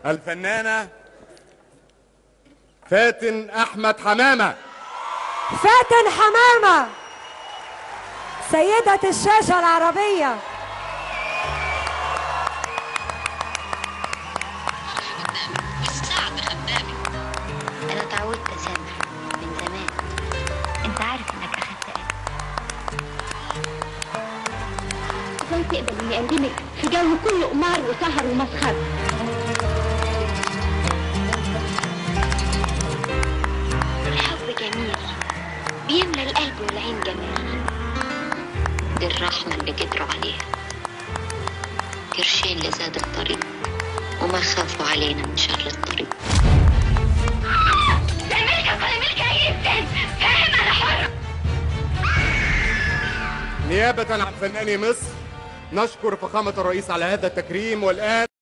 الفنانة فاتن أحمد حمامة. فاتن حمامة سيدة الشاشة العربية. أنا اتعودت أسامح من زمان، أنت عارف إنك أخدت قلبي. إزاي تقبل إني أندمج في جو كله قمار وسهر ومسخرة؟ الحب جميل بيملى القلب والعين جمال. دي الرحمة اللي قدروا عليها، قرشين اللي زاد الطريق وما خافوا علينا من شر الطريق. ده ملكك ولا ملك أي إنسان، فاهم؟ أنا حرة. نيابة عن فناني مصر نشكر فخامة الرئيس على هذا التكريم. والآن